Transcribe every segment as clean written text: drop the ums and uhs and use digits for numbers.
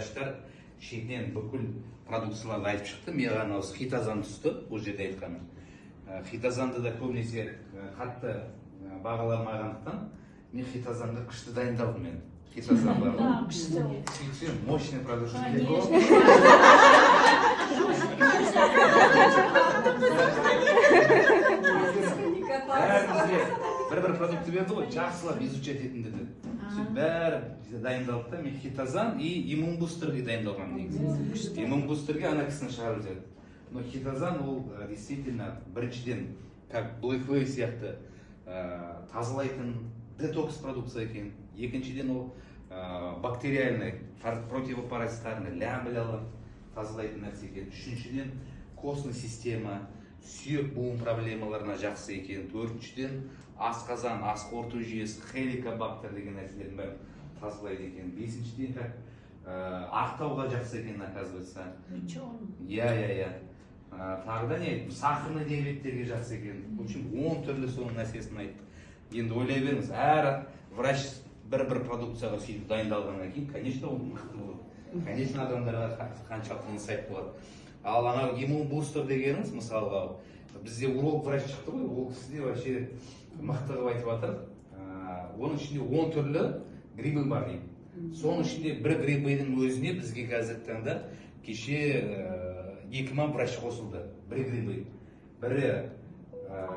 Врачтар шетінен бүкіл продукцияларды айтып шықты. Маған осы хитозан түсті бұл жерде айтқаным. Хитозанды да көбінесе қатты бағаламағандықтан, мен хитозанға күшті дайындалдым. Мен хитозан бар ғой. Да, күшті ол. Сөйтсем, мощный продукция екен ғой. Конечно. Бәрімізге бір бір продукты берді ғой, жақсылап изучать етіңдер деді. Сөйтіп бәрі дайындалды да, мен хитозан и иммунбустерге дайындалғанмын. Негізі иммунбустерге ана кісіні шығарып жіберді. Но хитозан ол действительно, біріншіден, как Black Wave сияқты тазалайтын детокс продукция екен. Екіншіден, ол бактериальный, противопаразитарный, лямблялар тазалайтын нәрсе екен. Үшіншіден, костный система, сүйек, буын проблемаларына жақсы екен. Төртіншіден, асқазан, ас қорыту жүйесі, хеликобактер деген нәрселердің бәрін тазалайды екен. Бесіншіден, как ақтауға жақсы екен, оказывается. Иә, тағы да не айттым, сахарный диабеттерге жақсы екен. В общем, 10 түрлі соның нәрсесін айттық. Енді ойлай беріңіз, әр врач бір бір продукцияға сөйтіп дайындалғаннан кейін, конечно, ол мықты болады, конечно, адамдарға қаншалықты инсайт болады. Ал анау иммун бустер дегеніңіз, мысалға, бізде уролог врач шықты ғой, ол кісі де вообще мықты қылып айтып жатыр. Оның ішінде 10 түрлі грибы бар дейді. Соның ішінде бір грибының өзіне бізге қазіргі таңда кеше екі мың врач қосылды. Бір грибы, бірі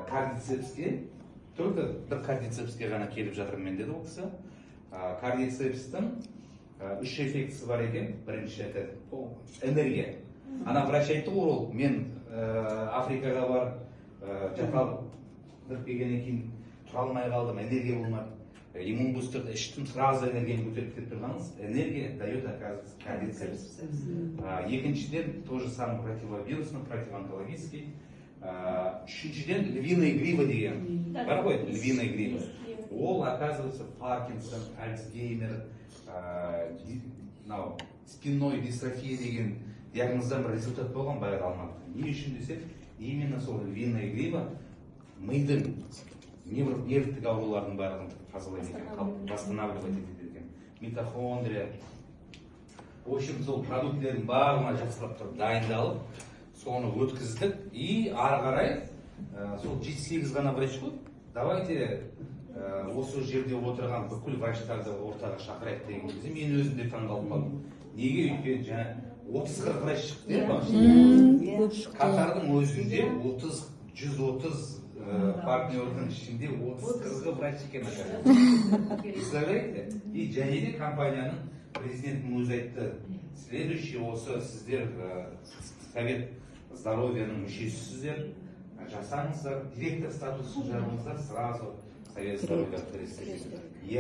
кордицепске, только бір кордицепске ғана келіп жатырмын мен деді ол кісі. Кордицепстің үш эффектісі бар екен. Бірінші, это ол энергия. Ана врач айтты ғой, ол мен Африкаға барып жаталдырып келгеннен кейін тұра алмай қалдым, энергия болмады. Иммун бустерді іштім, сразу энергияны көтеріп кетіп тұрғаныңыз, энергия дает, оказывается, кордицепс. Екіншіден, то же самое, противовирусный, противоонкологический. Үшіншіден, львиная грива деген бар ғой, львиная грива, ол, оказывается, Паркинсон, Альцгеймер, мынау спинной дистрофия деген диагноздан бір результат болған баяғыда Алматыда. Не үшін десек, именно сол львиная грива мидың нервтік аурулардың барлығын тазалайды екен, восстанавливать етеді екен, митохондрия. В общем, сол продуктілердің барлығына жақсылап тұрып дайындалып, соны өткіздік. И ары қарай сол жеті сегіз ғана врач қой, давайте осы жерде отырған бүкіл врачтарды ортаға шақырайық деген кезде, мен өзім де таңқалып қалдым. Неге? Өйткені жаңа 30-40 врач шықты, иә. Көп шықты. Катардың өзінде 30, 130 партнердің ішінде 30-40-ы врач екен, оказывается. Представляете? И және де компанияның президентінің өзі айтты: следующий осы сіздер совет здоровьяның мүшесісіздер, жасаңыздар, директор статусын жазыңыздар, сразу совет здоровья кіресіздер.